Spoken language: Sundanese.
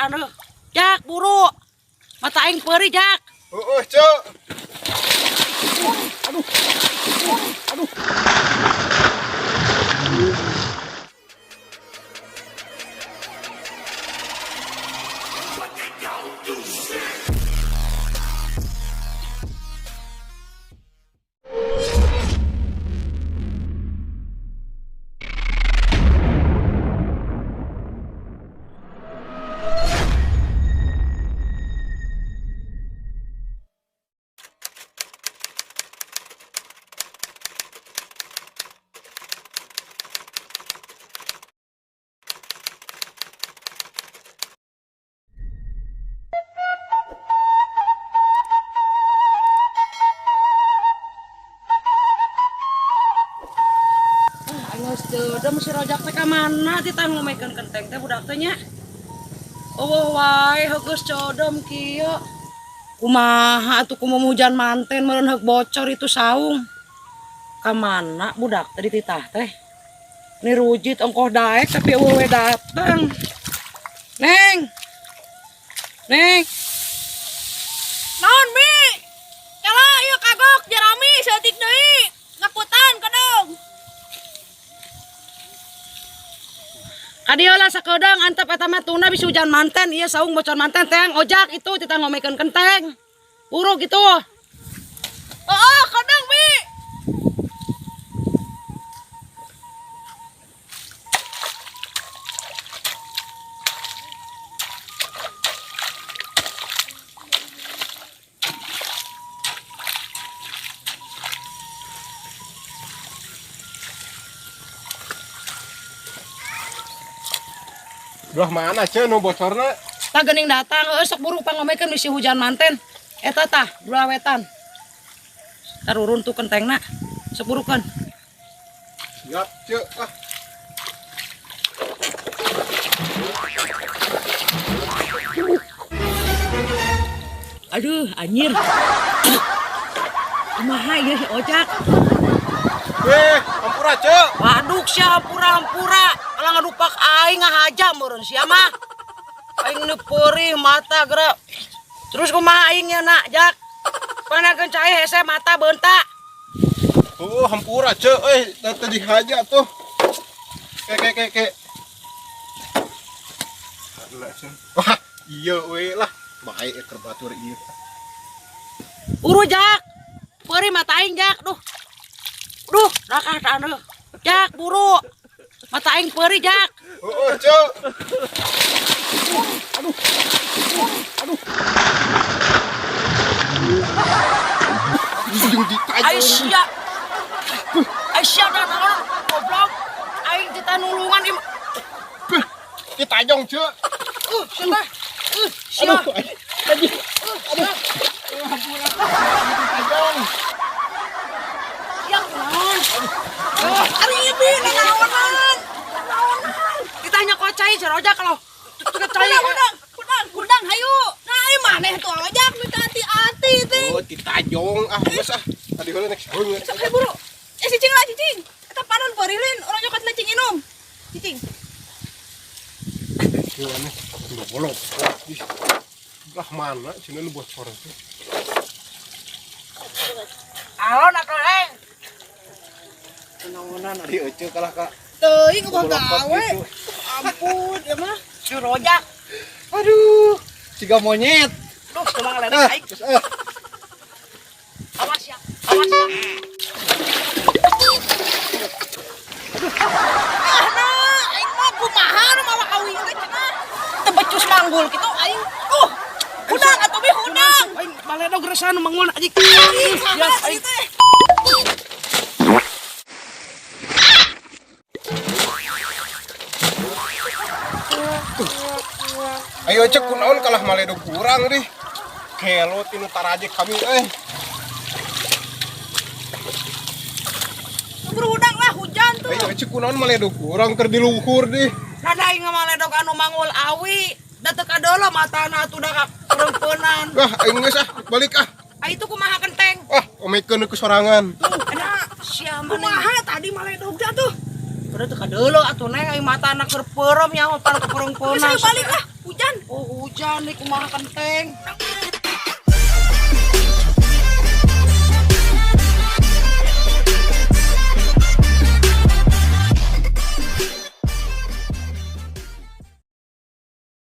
anu. Jak, buru. Mata aing peurih, Jak. Heeh, Cek. Aduh. Aduh. Aing geus deudem si Rojak teh ka mana titah ngomekeun kenteng teh budak teh nya. Eueuh wae heugeus codom kieu. Kumaha atuh kumaha hujan manten meureun heuk bocor itu saung. Ka mana budak teh dititah teh? Ni rujit ongkoh daek tapi eueuh we datang. Neng. Neng. Naon Mi? Kala ieu kagok jerami saeutik deui. Ngakutan kadong. Kadieu lah sakedeung antep eta mah tuna bisa hujan manten ieu saung bocor manten teang ojak itu titah ngomekeun kenteng. Buru gitu. Heeh, kadang Mi. Belah mana, Cek, nu bocorna? Tah geuning datang heueuh sok buru pangomekeun bisi hujan manten. Eta tah belah wetan. Tarurun tuh kentengna. Sok burukeun. Siap, Cek. Ah. Aduh, anjir. Kumaha ieu si ojak? Weh, hampura, Cek. Waduh, sia hampura-hampura. Kalau ngadupak aing ngahaja meureun sia mah. Aing nu peurih mata geura. Terus kumaha aing nya nak, Jak? Panakeun cai hese mata beunta. Oh, hampura, Cek. Eh, tadi haja tuh. Ke ke ke ke. Wah, iya we lah. Baik keur batur ieu. Uru, Jak. Peurih mata aing, Jak. Duh. Duh, rakah tah anu. Jak, buru. Mata aing peurih, Jak. Heeh, Cek. Aduh. Aduh. Jeung ditajong. Aisyah. Aisyah dah naon goblok. Aing titah nulungan ieu. Beuh, ditajong, Cek. Sia teh. Sia. Aduh, anjing. Aduh. Hampura. Ditajong. Sia kunaon? Ari ieu Mi nanaonan. Ditanya kocai si Rojak kalau tuh cai. Hudang, hudang, hudang hayu. Nah, ieu maneh tuh ojak nu ati-ati teh. Oh, ditajong ah, geus ah. Tadi heula next beungeut. Sok hayu buru. Eh cicing lah cicing. Eta panon peurih lin, urang nyokot lecing inum. Cicing. Ieu aneh, bolong. Ih. Lah mana cenah nu bocor teh? Alon atuh aing. Naonan Ari euceu kalah ka. Teuing eueuh Lompat gawe. gitu. Ampun, ya mah. Si Rojak. Aduh, siga monyet. Duh, cuma ngeledek Ah, aing. terus ah. Awas ya. Awas ya. Ah, nah, aing mah kumaha nu mawa kawin teh cenah. Teu becus manggul kitu aing. Hudang atuh Mi hudang. Aing baledog resah nu manggul anjing. Ih, Ya, saha aing. sih teh? Ayo cek kunaon kalah maledog kurang deh. Gelo tinu taraje kami eh. Buru hudang lah hujan tuh. Ayo cek kunaon maledog kurang keur di luhur deh. Nah, aing maledog anu manggul awi. Da teu kadolo matana atuh da kareumpeunnan. Wah, aing geus ah, balik ah. Ah itu kumaha kenteng? Ah, omekeun ke sorangan. Tuh, enak. Sia mah neng. Kumaha tadi maledog dah tuh. Udah teu kadolo atuh neng aing matana keur peureum nyaho pan Geus kepereumpeunnan. ayo balik lah, hujan. Oh, Hujan nih, kumaha kenteng.